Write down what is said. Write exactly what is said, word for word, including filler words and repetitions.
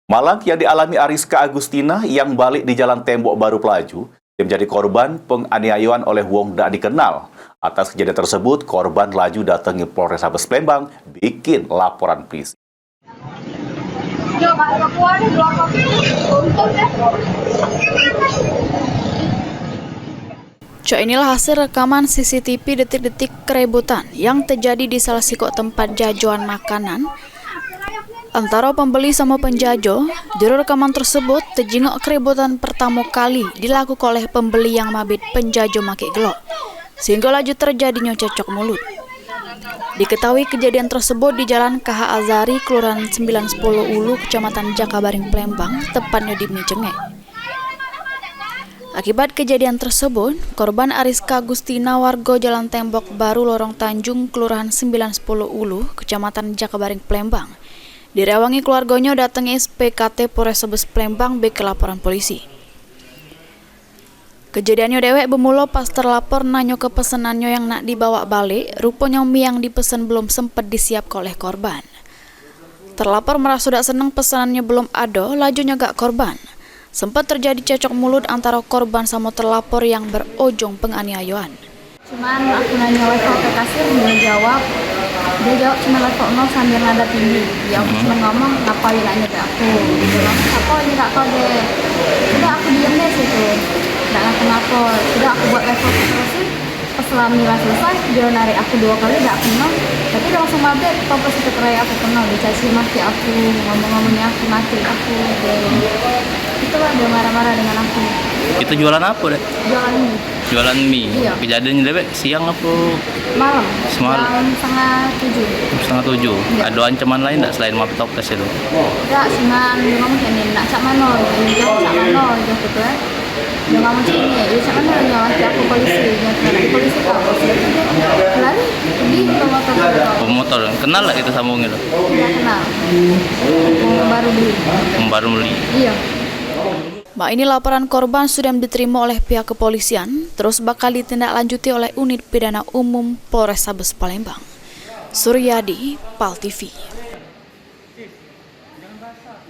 Malang yang dialami Ariska Agustina yang balik di Jalan Tembok Baru Pelaju, yang menjadi korban penganiayaan oleh wong dak dikenal. Atas kejadian tersebut, korban laju datangi Polrestabes Palembang bikin laporan polisi. Cak inilah hasil rekaman C C T V detik-detik keributan yang terjadi di salah sikok tempat jajoan makanan antara pembeli sama penjajo. Juru rekaman tersebut tejingok keributan pertama kali dilakukan oleh pembeli yang mabit penjajo makek gelok, sehingga laju terjadinya cekcok mulut. Diketahui kejadian tersebut di Jalan K H Azhari, Kelurahan Sembilan Sepuluh Ulu, Kecamatan Jakabaring, Palembang, tepatnya di Mijengek. Akibat kejadian tersebut, korban Ariska Agustina, warga Jalan Tembok Baru, Lorong Tanjung, Kelurahan Sembilan Sepuluh Ulu, Kecamatan Jakabaring, Palembang, direwangi keluarganya datang S P K T Polrestabes Palembang bek laporan polisi. Kejadiannya dewek bermula pas terlapor nanyo ke pesenannya yang nak dibawa balik, rupanya mie yang dipesan belum sempat disiapkan oleh korban. Terlapor merasa dak senang pesanannya belum ada, laju nyegak korban. Sempat terjadi cekcok mulut antara korban sama terlapor yang berujung penganiayaan. Cuman aku nanya level ke kasir, dia jawab, dia jawab cuma level nol sambil nada tinggi. Ya, aku cuma ngomong, "Ngapa you nak nyegak aku?" Gitu kan. "Siapa yang nyegak kau, dek?" Sudah, aku diem deh situ. Dak ngapa-ngapa. Sudah, aku buat level ke kasir. Pas selami lah selesai, dia narik aku dua kali, dak kenal. Tapi dia langsung mabit, toples itu kerai aku kenal. Dia caci maki aku, ngomong-ngomongnya aku, maki aku. Dia, itulah, dia marah-marah dengan aku. Itu jualan apa, dek? Jualan mie. Jualan mie. Iya. Kejadiannya dewek siang apa? Malam. Semalam. Jam setengah tujuh. Setengah tujuh. Iya. Ada ancaman lain dak selain mabit toples itu? Dak, cuman dia ngomong kayak ni, "Nak cak mano?" Dia cak mano, dia gitu kan. Dia ngomong cak ni, "Ya, cak mano?" Dia laki aku polisi, dia bilang, "Polisi kau." Lari, pergi ke motor. Oh, motor. Kenal lah itu sama wong itu? Tidak kenal. Wong baru beli. Wong baru beli. Iya. Mak ini laporan korban sudah diterima oleh pihak kepolisian, terus bakal ditindaklanjuti oleh Unit Pidana Umum Polrestabes Palembang. Suryadi, Pal T V.